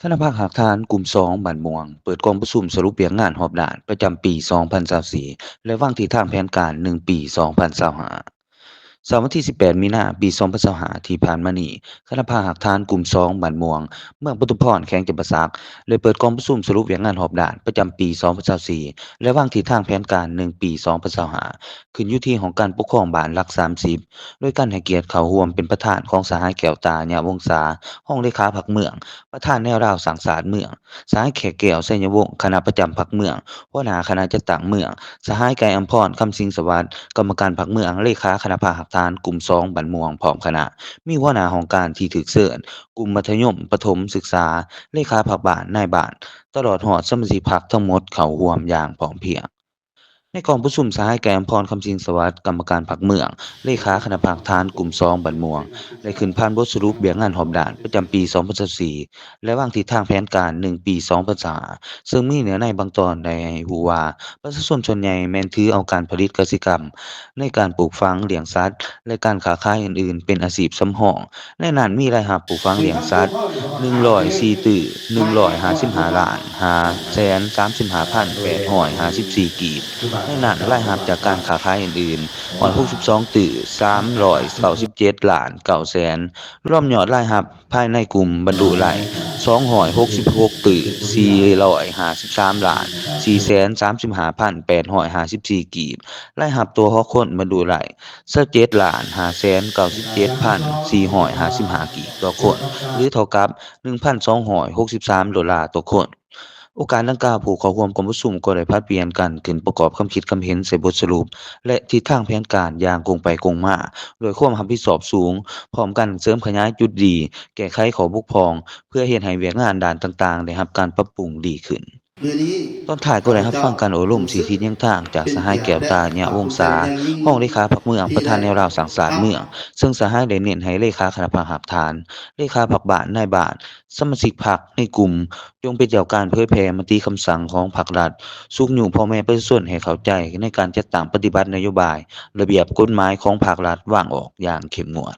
ຄະນະພັກຮາກຖານກຸ່ມສອງບ້ານມ່ວງ ເປີດກອງປະຊຸມສະຫຼຸບວຽກງານຮອບດ້ານປະຈຳປີສອງພັນຊາວສີ່ ແລະ ວາງທິດທາງແຜນການໜຶ່ງປີສອງພັນຊາວຫ້າ. ເຊົ້າວັນທີສິບແປດ ມີນາ ປີສອງພັນຊາວຫ້າ ທີ່ຜ່ານມານີ້, ຄະນະພັກຮາກຖານກຸ່ມສອງບ້ານມ່ວງ ເມືອງປະທຸມພອນ ແຂວງຈຳປາສັກ ໄດ້ເປີດກອງປະຊຸມສະຫຼຸບວຽກງານຮອບດ້ານປະຈຳປີສອງພັນຊາວສີ່ ແລະ ວາງທິດທາງແຜນການໜຶ່ງປີສອງພັນຊາວຫ້າ ຂຶ້ນຢູ່ທີ່ຫ້ອງການປົກຄອງບ້ານຫຼັກສາມສິບ ໂດຍການໃຫ້ກຽດເຂົ້າຮ່ວມເປັນປະທານຂອງສະຫາຍ ແກ້ວຕາ ຍະວົງສາ ຮອງເລຂາພັກເມືອງ, ປະທານແນວລາວສ້າງຊາດເມືອງ, ສະຫາຍ ແຂກແກ້ວ ໄຊຍະວົງ ຄະນະປະຈຳພັກເມືອງ, ຫົວໜ້າຄະນະຈັດຕັ້ງເມືອງ, ສະຫາຍ ໄກ່ອຳພອນ ຄຳສິງສະຫວັດ ກຳມະການພັກເມືອງ, ເລຂາຄະນະພັກຮາກຖານກຸ່ມສອງບ້ານມ່ວງ ພ້ອມຄະນະ, ມີຫົວໜ້າຫ້ອງການທີ່ຖືກເຊີນ, ກຸ່ມມັດທະຍົມປະຖົມສຶກສາ, ເລຂາພັກບ້ານ, ນາຍບ້ານ, ຕະຫຼອດຮອດສະມາຊິກພັກທັງໝົດເຂົ້າຮ່ວມຢ່າງພ້ອມພຽງ. ໃນກອງປະຊຸມ, ສະຫາຍ ໄກ່ອຳພອນ ຄຳສິງສະຫວັດ ກຳມະການພັກເມືອງ, ເລຂາຄະນະພັກຮາກຖານກຸ່ມສອງບ້ານມ່ວງ ໄດ້ຂຶ້ນຜ່ານບົດສະຫຼຸບວຽກງານຮອບດ້ານປະຈຳປີສອງພັນຊາວສີ່ ແລະ ວາງທິດທາງແຜນການໜຶ່ງປີສອງພັນຊາວຫ້າ ເຊິ່ງມີເນື້ອໃນບາງຕອນໄດ້ໃຫ້ຮູ້ວ່າ ປະຊາຊົນສ່ວນໃຫຍ່ແມ່ນຖືເອົາການຜະລິດກະສິກຳ ໃນການປູກຝັງ, ລ້ຽງສັດ ແລະ ການຄ້າຂາຍອື່ນໆ ເປັນອາຊີບສຳຮອງ. ໃນນັ້ນມີລາຍຮັບປູກຝັງລ້ຽງສັດ ໜຶ່ງຮ້ອຍສີ່ຕື້ ໜຶ່ງຮ້ອຍຫ້າສິບຫ້າລ້ານ ຫ້າແສນສາມສິບຫ້າພັນແປດຮ້ອຍຫ້າສິບສີ່ກີບ, ໃນນັ້ນລາຍຮັບຈາກການຄ້າຂາຍອື່ນໆ ຮ້ອຍຫົກສິບສອງຕື້ ສາມຮ້ອຍເກົ້າສິບເຈັດລ້ານເກົ້າແສນ, ລວມຍອດລາຍຮັບພາຍໃນກຸ່ມບັນລຸໄດ້ ສອງຮ້ອຍຫົກສິບຫົກຕື້ ສີ່ຮ້ອຍຫ້າສິບສາມລ້ານ ສີ່ແສນສາມສິບຫ້າພັນແປດຮ້ອຍຫ້າສິບສີ່ກີບ, ລາຍຮັບຕໍ່ຫົວຄົນບັນລຸໄດ້ ຊາວເຈັດລ້ານຫ້າແສນເກົ້າສິບເຈັດພັນສີ່ຮ້ອຍຫ້າສິບຫ້າກີບຕໍ່ຄົນ ຫຼື ເທົ່າກັບໜຶ່ງພັນສອງຮ້ອຍຫົກສິບສາມໂດລາຕໍ່ຄົນ. ໂອກາດດັ່ງກ່າວ, ຜູ້ເຂົ້າຮ່ວມກອງປະຊຸມກໍໄດ້ຜັດປ່ຽນກັນຂຶ້ນປະກອບຄຳຄິດຄຳເຫັນໃສ່ບົດສະຫຼຸບ ແລະ ທິດທາງແຜນການຢ່າງກົງໄປກົງມາ ດ້ວຍຄວາມຮັບຜິດຊອບສູງ, ພ້ອມກັນເສີມຂະຫຍາຍຈຸດດີ, ແກ້ໄຂຂໍ້ບົກຜ່ອງ ເພື່ອເຮັດໃຫ້ວຽກງານດ້ານຕ່າງໆໄດ້ຮັບການປັບປຸງດີຂຶ້ນ. ຕອນທ້າຍກໍໄດ້ຮັບຟັງການໂອ້ລົມຊີ້ທິດແຍງທາງຈາກສະຫາຍ ແກ້ວຕາ ຍະວົງສາ ຮອງເລຂາພັກເມືອງ, ປະທານແນວລາວສ້າງຊາດເມືອງ, ເຊິ່ງສະຫາຍໄດ້ເນັ້ນໃຫ້ເລຂາຄະນະພັກຮາກຖານ, ເລຂາພັກບ້ານ, ນາຍບ້ານ, ສະມາຊິກພັກໃນກຸ່ມ ຈົ່ງເປັນເຈົ້າການເຜີຍແຜ່ມະຕິຄຳສັ່ງຂອງພັກລັດ, ຊຸກຍູ້ພໍ່ແມ່ປະຊາຊົນໃຫ້ເຂົ້າໃຈໃນການຈັດຕັ້ງປະຕິບັດນະໂຍບາຍ, ລະບຽບກົດໝາຍຂອງພັກລັດວາງອອກຢ່າງເຂັ້ມງວດ.